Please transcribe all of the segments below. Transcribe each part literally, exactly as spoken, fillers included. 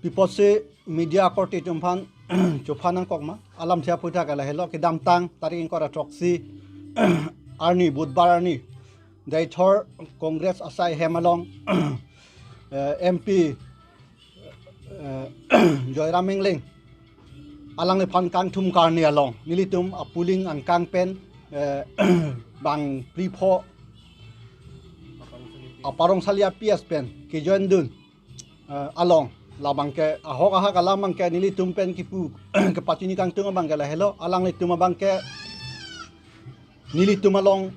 Pi apotsi media akorte atum aphan chophan nangkok ma? Alamthe aputhak lahelo, kedamtang tarik ingkoi ra throksi arni, Budhbar arni, Deithor Congress asai hem along, eh, M P, eh, Joyram Engleng alangliphan kangthum karni along nelitum apuling angkang pen, eh, bang phli pho Aparong Sali a-P S pen kejoin dun, eh, along labang ke ahok ahak alam abang ke nelitum pen kipu kepachini kangtung abang ke lahelo, alanglitum abang ke nelitum along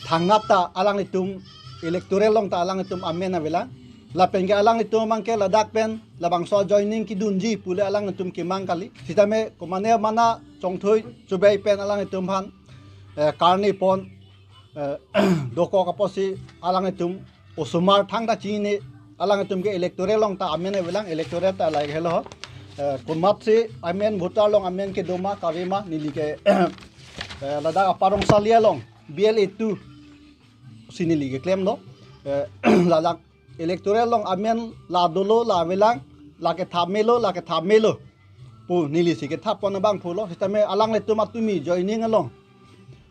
thangnat ta alanglitum electoral along ta alanglitum amen avelang. Lapen ke alanglitum abang ke ladak pen labangso joining kedunji pule alanglitum kemang kali. Sitame komane mana Chongthui Chubai pen alanglitum aphan, eh, karne pon, eh, dokok apotsi alanglitum osomar thangta chini, alanglitum ke electoral along ta amen avelang, electoral ta lahelo. Eh, komatsi amen, voter along amen kedo ma kave ma, neli ke, eh, ladak Aparong Sali along B L A two si neli keklemlo. Eh, ladak electoral along amen la dolo, la avelang, la kethap melo, la kethap melo pu neli si kethap pon abang pulo. Sitame alanglitum atumi joining along,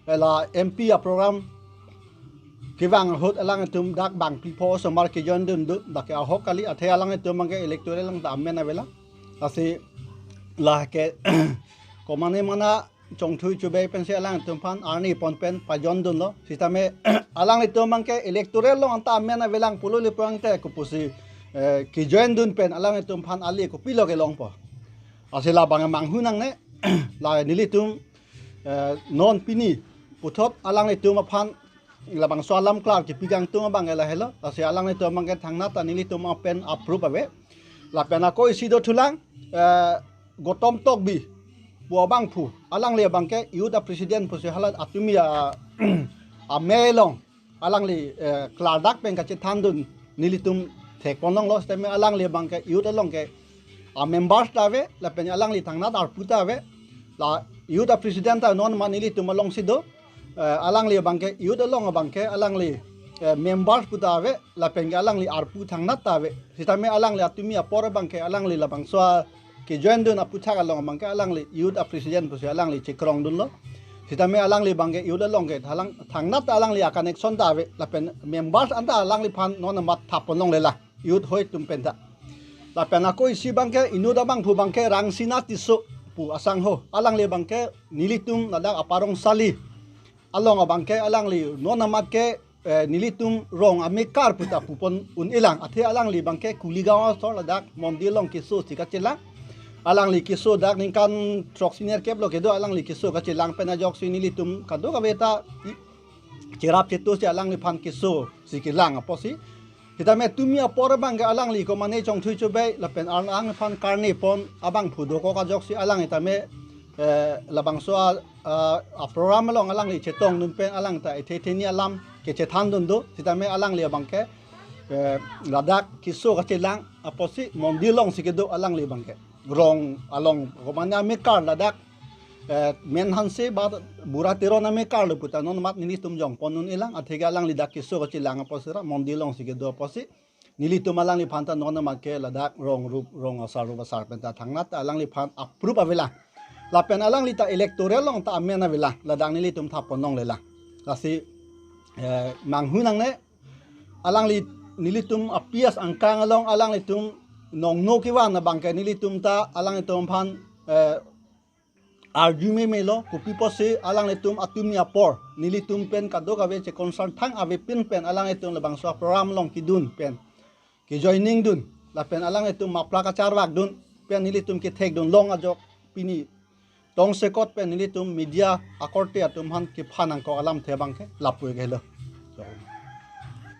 eh, la M P a-program kevang ahut alanglitum dak bang phli pho osomar kejoin dun do, dak ke ahok kali, athe alanglitum abang ke electoral along ta amen avelang. Lasi la ke komane mana Chongthui Chubai pensi alanglitum aphan arne pon pen pajoin dunlo. Sitame alanglitum abang ke electoral along anta amen avelang pulo le pulote kopusi, eh, kejoin dun pen alanglitum aphan ale kopilo kelongpo? Lasi labang manghu nangne. La nelitum, eh, non pini puthot alanglitum aphan labangso alam klar kepi kangtung abang ke lahelo. Lasi alanglitum abang ke thangnat ta nelitum apen approve ave. Lapen ako isi dothulang, eh, Gautam Tokbi pu abangphu, alangli abang ke youth a-president pusi hala atumi a, amei along alangli, eh, klardak pen kachethan dun nelitum thek pon longlo. Sitame alangli abang ke youth along ke a-members ta ave, lapen alangli thangnat arpu ta ave. La youth a-president ta non ma nelitum alongsi do. Eh, alangli abang ke youth along abang ke alangli, eh, members pu ta ave, lapen ke alangli arpu thangnat ta ave. Sitame alangli atumi apor abang ke alangli labangso a kejoin dun aputhak along abang ke alangli youth a-president pusi alangli chekrong dunlo. Sitame alangli abang ke youth along ke thalang, thangnat ta alangli a-connection ta ave, lapen members anta alangliphan non amat thap pon longlelang, youth hoi atum penta. Lapen ako isi abang ke inut abangphu abang ke Rangsina Tisso pu asangho, alangli abang ke nelitum ladak Aparong Sali along abang ke alangli non amat ke, eh, nelitum rong amekar puta pupon un-elang. Athe alangli abang ke Kuligaon asor ladak mondir along keso si kachelang. Alangli keso dak ningkan throksi nerkep lo kedo, alangli keso kachelang pen ajoksi nelitum kadokave ta i-, cherap chetu si alangliphan keso si kelang apotsi. Sitame tumi apor abang ke alangli komane Chongthui Chubai lapen alangliphan karne pon abangphu dokok ajoksi alang sitame, eh, labangso a, a, a-program along alangli chetong dun pen alang ta ethe theni alam kechethan dun do. Sitame alangli abang ke, eh, ladak keso kachelang apotsi mondir alongsi kedo alangli abang ke. Rong along komane amekar ladak, eh, Menhanse ba Bura Teron amekar lo puta non amat nelitum jong pon un-elang, atheke alangli dak keso kachelang apotsi ra mondir alongsi kedo apotsi nelitum alangliphan ta non amat ke ladak rong rup, rong asar rup asar penta thangnat ta alangliphan approve avelang. Lapen alangli ta electoral along ta amen avelang, ladak nelitum thap pon longlelang. Lasi, eh, manghu nangne, alangli nelitum a-P S angkang along alanglitum nongno kevan abang ke nelitum ta alanglitum aphan, eh, arju me melo, kopi apotsi alanglitum atumi apor nelitum pen kadokave che-concern thang avepin pen alanglitum labangso a-program along kedun pen kejoining dun, lapen alanglitum mapla kacharvak dun pen nelitum kethek dun long ajok pini tongsekot pen nelitum media akorte atum aphan kephan nangkok alamthe abang ke lapu-ik helo.